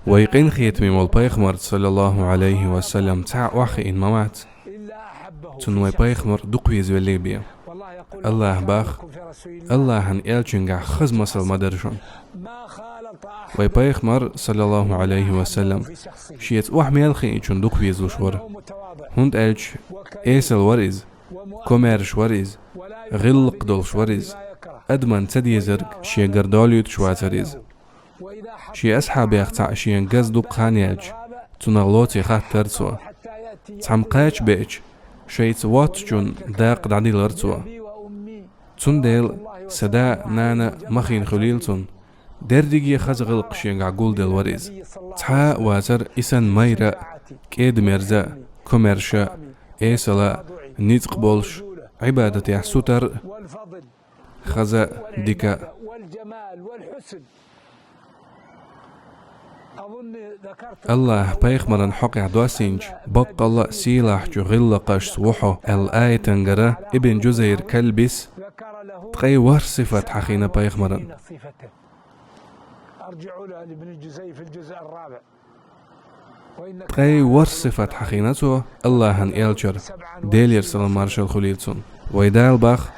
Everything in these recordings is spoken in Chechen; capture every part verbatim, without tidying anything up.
Вай къинхетаме волу пайхамарца, саллаллаху Ӏалайхи ва саллам, цхьа а охьахиъна ма вац. Цунна вай пайхамар дукха везавеллий бен. Аллаха боху: «Аллахьан элчангахь хаза масал ма дара шуна». Вай пайхамар, саллаллаху Ӏалайхи ва саллам, шеца охьа мел хиъначунна дукха везалуш вара. ХӀунда аьлча эсала вара иза, комаьрша вара иза, гӀиллакх долуш вара иза, адамна ца дезарг шегара долуьйтуш вацара иза. Шен асхьабех цхьаъ шена газ дукха хан яьлча, цунах лоций хаттара цо. Цхьамма кхача беача, шайца воцчунна дакъа дӀадиллара цо. Цундела сан да, нана ма хиъна хуьлийла цунна. Дерриге хаза гӀиллакх шегахь гулделла вара иза. Цхьа а вацара и санна майра а, кӀеда-мерза а, комаьрша а, эсала а, ницкъ болуш, Ӏибадатехь сутара а, хаза а, дика а. Аллаха пайхамаран хьокъехь доссийначу «Баккъалла а сийлахьчу гӀиллакхашца ву хьо» аьлла аятангара Ибн Джузайр Кальбис ткъе ворхӀ сифат хьахийна пайхамаран. Ткъе ворхӀ сифат хьахийна цо Аллахьан элчара, Делера салам-маршалла хуьлийла цунна. Вай Дала боху,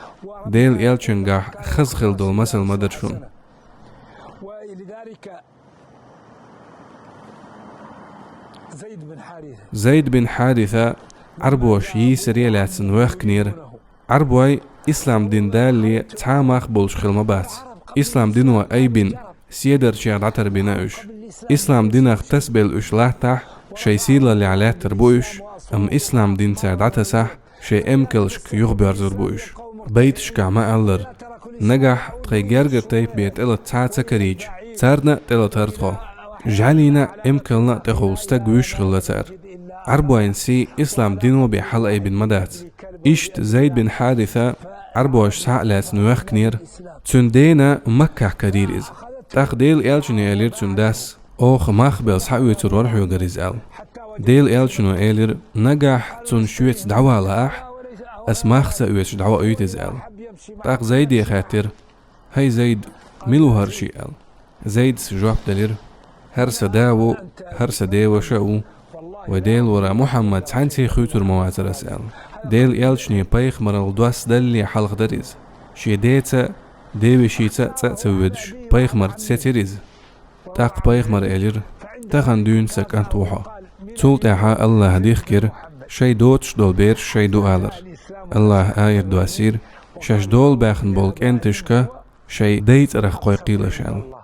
Делан элчангахь хаза хилла долу масал ма дара шуна. Зайд бин Хьариса Ӏарбоша йийсаре а лаьцна вехкнера. Ӏарбой ислам дин далале цхьа а мах болуш хилла ма бац. Ислам дино айбина, седарчех дӀатарбина уьш. Ислам динах тасабелла уьш латтахь, шайн сийлаллехь лаьттар бу уьш, амма ислам дин цара дӀатасахь, шайн эмкалшка юхабоьрзур бу уьш. Байташкахь ма-аллара: «Нагахь тхайн гергара тайпа бен тӀелата цхьа а ца карийча, царна а тӀелатара тхо. ЖӀаьлина а, эмкална а тӀехула стаг вуьйш хилла цара». Ӏарбойн сий ислам дино бен хьалаайбина ма дац. Иштта Зайд бин Хьариса Ӏарбоша схьа а лаьцна вехкнера. Цуьнан дена Маккахь карийра иза. ТӀаккха Делан элчане элира цуьнан дас: «Оха мах белла схьаоьцур вара хьоьгара иза», — аьлла. Делан элчано элира: «Нагахь цунна шуьца дӀавала ахь, ас мах ца оьцуш дӀавоуьйту иза», — аьлла. ТӀаккха Зайде хаьттира: «ХӀай Зайд, мила ву хӀара шиъ?» — аьлла. Зайдас жоп делира: «ХӀара сан да ву, хӀара сан деваша а ву. Вайн Делора Мухьаммад цхьаьнций хуьйцур ма вацара ас», — аьлла. Делан элчане пайхамаралла доссадалале хьалха дара иза. Шен деца а, девешица а цӀа а ца воьдуш, пайхамарца сецира иза. ТӀаккха пайхамара элира: «Тахана дуьйна сан кӀант ву хьо». Цул тӀаьхьа Аллаха дихкира: «Шайн доцуш долу бераш шайн ду», — алар. Аллаха аят доссийра: «Шаьш дола баьхна болу кӀенташка шайн дай цӀарах кхойкхийла аша», — аьлла.